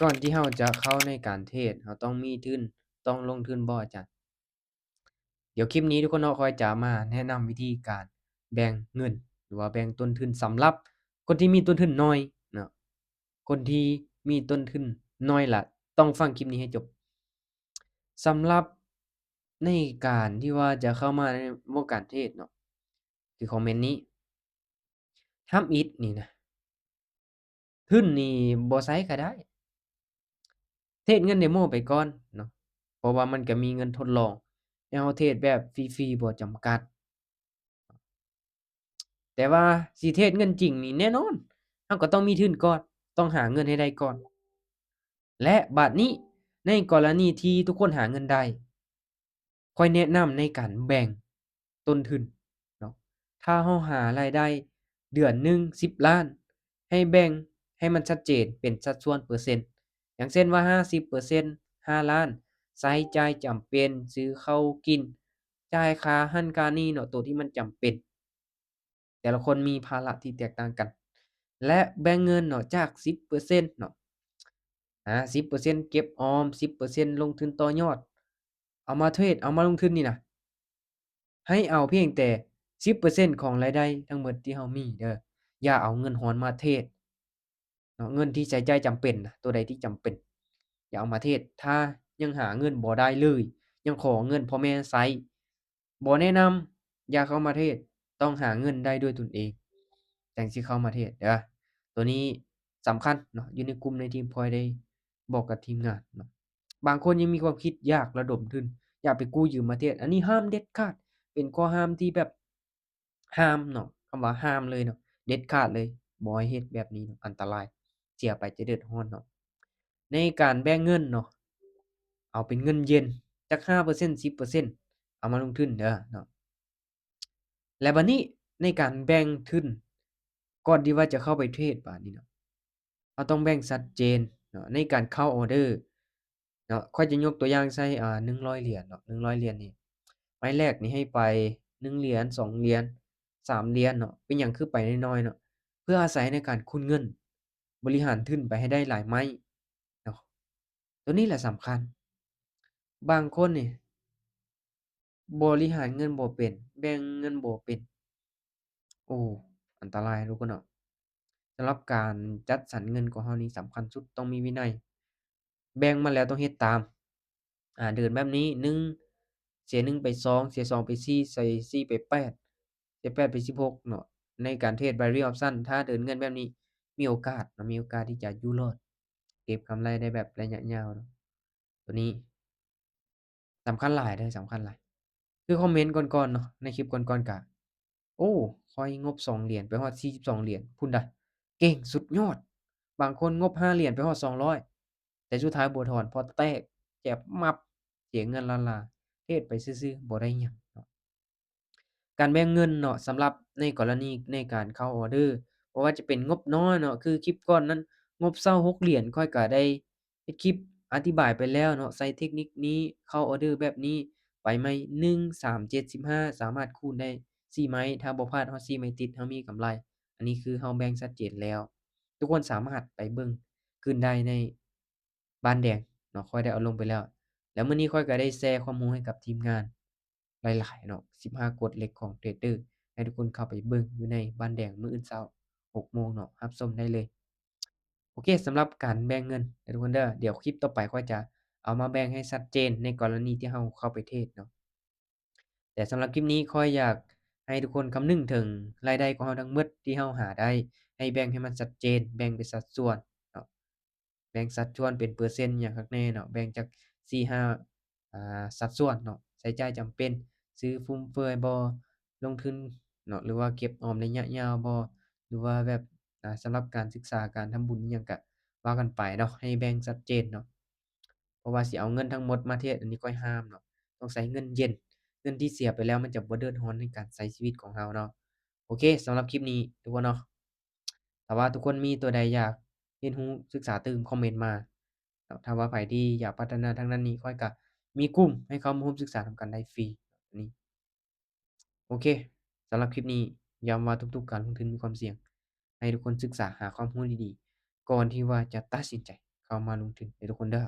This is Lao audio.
ກ່ອນທີ່ເຮົາຈະເຂົ້າໃນການເທຣດ ເຮົາຕ້ອງມີທຶນ ຕ້ອງລົງທຶນບໍ່ອາຈານ? ດຽວຄລິບນີ້ທຸກຄົນເນາະ ຂ້ອຍຈະມາແນະນຳວິທີການແບ່ງເງິນ ຫຼືວ່າແບ່ງຕົ້ນທຶນສຳລັບຄົນທີ່ມີຕົ້ນທຶນໜ້ອຍເນາະ. ຄົນທີ່ມີຕົ້ນທຶນໜ້ອຍລະ ຕ້ອງຟັງຄລິບນີ້ໃຫ້ຈົບ. ສຳລັບໃນການທີ່ວ່າຈະເຂົ້າມາໃນວົງການເທຣດເນາະ ຄືຄອມເມັນນີ້ ທຳອິດນີ້ນະ ທຶນນີ້ບໍ່ໃຊ້ກໍໄດ້ ເທຣດເງິນເດໂມໄປກ່ອນເນາະ ເພາະວ່າມັນກໍມີເງິນທົດລອງໃຫ້ເຮົາເທຣດແບບຟຣີໆ ບໍ່ຈຳກັດ. ແຕ່ວ່າຊິເທຣດເງິນຈິງນີ້ ແນ່ນອນເຮົາກໍຕ້ອງມີທຶນກ່ອນ ຕ້ອງຫາເງິນໃຫ້ໄດ້ກ່ອນ. ແລະ ບາດນີ້ໃນກໍລະນີທີ່ທຸກຄົນຫາເງິນໄດ້ ຂ້ອຍແນະນຳໃນການແບ່ງຕົ້ນທຶນເນາະ. ຖ້າເຮົາຫາລາຍໄດ້ເດືອນໜຶ່ງສິບລ້ານ ໃຫ້ແບ່ງໃຫ້ມັນຊັດເຈນເປັນສັດສ່ວນເປີເຊັນ ຢ່າງເຊັ່ນວ່າຫ້າສິບເປີເຊັນ ຫ້າລ້ານ ໃຊ້ຈ່າຍຈຳເປັນ ຊື້ເຂົ້າກິນ ຈ່າຍຄ່າຫັ້ນຄ່ານີ້ເນາະ ໂຕທີ່ມັນຈຳເປັນ. ແຕ່ລະຄົນມີພາລະທີ່ແຕກຕ່າງກັນ ແລະ ແບ່ງເງິນເນາະ ຈາກສິບເປີເຊັນເນາະ ອາ ສິບເປີເຊັນເກັບອອມ ສິບເປີເຊັນລົງທຶນຕໍ່ຍອດ ເອົາມາເທຣດ ເອົາມາລົງທຶນນີ້ນະ ໃຫ້ເອົາພຽງແຕ່ສິບເປີເຊັນຂອງລາຍໄດ້ທັງໝົດທີ່ເຮົາມີເດີ. ຢ່າເອົາເງິນຮອນມາເທຣດເນາະ ເງິນທີ່ໃຊ້ຈ່າຍຈຳເປັນນະ ໂຕໃດທີ່ຈຳເປັນ ຢ່າເອົາມາເທຣດ. ຖ້າຍັງຫາເງິນບໍ່ໄດ້ເລີຍ ຍັງຂໍເງິນພໍ່ແມ່ໃຊ້ ບໍ່ແນະນຳ ຢ່າເຂົ້າມາເທຣດ ຕ້ອງຫາເງິນໄດ້ດ້ວຍຕົນເອງ ຈັ່ງຊິເຂົ້າມາເທຣດເດີ. ໂຕນີ້ສຳຄັນເນາະ ຢູ່ໃນກຸ່ມໃນທີມ ຂ້ອຍໄດ້ບອກກັບທີມງານເນາະ. ບາງຄົນຍັງມີຄວາມຄິດຢາກລະດົມທຶນ ຢາກໄປກູ້ຢືມມາເທຣດ ອັນນີ້ຫ້າມເດັດຂາດ ເປັນຂໍ້ຫ້າມທີ່ແບບ ຫ້າມເນາະ ຄຳວ່າຫ້າມເລີຍເນາະ ເດັດຂາດເລີຍ ບໍ່ໃຫ້ເຮັດແບບນີ້ເນາະ ອັນຕະລາຍ ເສຍໄປຈະເດືອດຮ້ອນເນາະ. ໃນການແບ່ງເງິນເນາະ ເອົາເປັນເງິນເຢັນ ຈັກຫ້າເປີເຊັນ ສິບເປີເຊັນ ເອົາມາລົງທຶນເດີເນາະ. ແລະ ບາດນີ້ໃນການແບ່ງທຶນ ກ່ອນທີ່ວ່າຈະເຂົ້າໄປເທຣດບາດນີ້ເນາະ ເຮົາຕ້ອງແບ່ງຊັດເຈນເນາະ ໃນການເຂົ້າອອເດີເນາະ. ຂ້ອຍຈະຍົກຕົວຢ່າງໃສ່ ອາ ໜຶ່ງຮ້ອຍຫຼຽນເນາະ ໜຶ່ງຮ້ອຍຫຼຽນນີ້ ໄມ້ແລກນີ້ໃຫ້ໄປໜຶ່ງຫຼຽນ ສອງຫຼຽນ ສາມຫຼຽນເນາະ. ເປັນຫຍັງຄືໄປນ້ອຍໆເນາະ? ເພື່ອອາໄສໃນການຄູນເງິນ ບໍລິຫານທຶນໄປໃຫ້ໄດ້ຫຼາຍໄມ້ເນາະ. ໂຕນີ້ແຫຼະສຳຄັນ. ບາງຄົນນີ້ ບໍລິຫານເງິນບໍ່ເປັນ ແບ່ງເງິນບໍ່ເປັນ ໂອ້ ອັນຕະລາຍທຸກຄົນເນາະ. ສຳລັບການຈັດສັນເງິນຂອງເຮົານີ້ສຳຄັນສຸດ ຕ້ອງມີວິໄນ ແບ່ງມາແລ້ວຕ້ອງເຮັດຕາມ ອາ ເດີນແບບນີ້ ໜຶ່ງ ເສຍໜຶ່ງໄປສອງ ເສຍສອງໄປສີ່ ເສຍສີ່ໄປແປດ ເສຍແປດໄປສິບຫົກເນາະ. ໃນການເທຣດ Binary Option ຖ້າເດີນເງິນແບບນີ້ ມີໂອກາດເນາະ ມີໂອກາດທີ່ຈະຢູ່ລອດ ເກັບກຳໄລໄດ້ແບບໄລຍະຍາວເນາະ. ໂຕນີ້ສຳຄັນຫຼາຍເດີ ສຳຄັນຫຼາຍ. ຄືຄອມເມັນກ່ອນໆເນາະ ໃນຄລິບກ່ອນໆກະ ໂອ້ ຂ້ອຍງົບສອງຫຼຽນໄປຮອດສີ່ສິບສອງຫຼຽນພຸ້ນດາ ເກັ່ງສຸດຍອດ. ບາງຄົນງົບຫ້າຫຼຽນໄປຮອດສອງຮ້ອຍ ແຕ່ສຸດທ້າຍບໍ່ຖອນ ເພາະແຕກ ເຈັບມັບ ເສຍເງິນລ້ານໆ ເທຣດໄປຊື່ໆ ບໍ່ໄດ້ຫຍັງເນາະ. ການແບ່ງເງິນເນາະ ສຳລັບໃນກໍລະນີໃນການເຂົ້າອອເດີ ບໍ່ວ່າຈະເປັນງົບນ້ອຍເນາະ ຄືຄລິບກ່ອນນັ້ນ ງົບເຊົາຫົກຫຼຽນ ຂ້ອຍກະໄດ້ເຮັດຄລິບອະທິບາຍໄປແລ້ວເນາະ ໃຊ້ເທັກນິກນີ້ ເຂົ້າອອເດີແບບນີ້ ໄປໄມ້ໜຶ່ງ ສາມ ເຈັດ ສິບຫ້າ ສາມາດຄູນໄດ້ສີ່ໄມ້ ຖ້າບໍ່ພາດຮອດສີ່ໄມ້ຕິດ ເຮົາມີກຳໄລ. ອັນນີ້ຄືເຮົາແບ່ງຊັດເຈນແລ້ວ ທຸກຄົນສາມາດໄປເບິ່ງຄືນໄດ້ໃນ ບ້ານແດງເນາະ ຂ້ອຍໄດ້ເອົາລົງໄປແລ້ວ. ແລ້ວມື້ນີ້ຂ້ອຍກໍໄດ້ແຊຄວາມຮູ້ໃຫ້ກັບທີມງານຫຼາຍໆເນາະ ສິບຫ້າກົດເຫຼັກຂອງເທຣດເດີ ໃຫ້ທຸກຄົນເຂົ້າໄປເບິ່ງຢູ່ໃນບ້ານແດງມື້ອື່ນເຊົ້າຫົກໂມງເນາະ ຮັບຊົມໄດ້ເລີຍ. ໂອເຄ ສຳລັບການແບ່ງເງິນເດີທຸກຄົນເດີ ດຽວຄລິບຕໍ່ໄປຂ້ອຍຈະເອົາມາແບ່ງໃຫ້ຊັດເຈນໃນກໍລະນີທີ່ເຮົາເຂົ້າໄປເທຣດເນາະ. ແຕ່ສຳລັບຄລິບນີ້ ຂ້ອຍຢາກໃຫ້ທຸກຄົນຄຳນຶງເຖິງລາຍໄດ້ຂອງເຮົາທັງໝົດທີ່ເຮົາຫາໄດ້ ໃຫ້ແບ່ງໃຫ້ມັນຊັດເຈນ ແບ່ງເປັນສັດສ່ວນເນາະ ແບ່ງສັດສ່ວນເປັນເປີເຊັນຫຍັງຄັກແນ່ເນາະ ແບ່ງຈັກສີ່ຫ້າ ອາ ສັດສ່ວນເນາະ ໃຊ້ຈ່າຍຈຳເປັນ ຊື້ຟຸມເຟືອຍບໍ່ ລົງທຶນເນາະ ຫຼືວ່າເກັບອອມໄລຍະຍາວບໍ່ ຫຼືວ່າແບບ ອາ ສຳລັບການສຶກສາ ການທຳບຸນອີ່ຫຍັງກະວ່າກັນໄປເນາະ ໃຫ້ແບ່ງຊັດເຈນເນາະ. ເພາະວ່າຊິເອົາເງິນທັງໝົດມາເທຣດ ອັນນີ້ຂ້ອຍຫ້າມເນາະ ຕ້ອງໃຊ້ເງິນເຢັນ ເງິນທີ່ເສຍໄປແລ້ວມັນຈະບໍ່ເດືອດຮ້ອນໃນການໃຊ້ຊີວິດຂອງເຮົາເນາະ. ໂອເຄ ສຳລັບຄລິບນີ້ທຸກຄົນເນາະ ຖ້າວ່າທຸກຄົນມີຕົວໃດຢາກຮຽນຮູ້ສຶກສາຕື່ມ ຄອມເມັນມາເນາະ. ຖ້າວ່າໃຜທີ່ຢາກພັດທະນາທາງດ້ານນີ້ ຂ້ອຍກະມີກຸ່ມໃຫ້ເຂົ້າມາຮ່ວມສຶກສານຳກັນໄດ້ຟຣີນີ້. ໂອເຄ ສຳລັບຄລິບນີ້ ຢ້ຳວ່າທຸກໆການລົງທຶນມີຄວາມສ່ຽງ ໃຫ້ທຸກຄົນສຶກສາຫາຄວາມຮູ້ດີໆ ກ່ອນທີ່ວ່າຈະຕັດສິນໃຈ ເຂົ້າມາລົງທຶນເດີທຸກຄົນເດີ.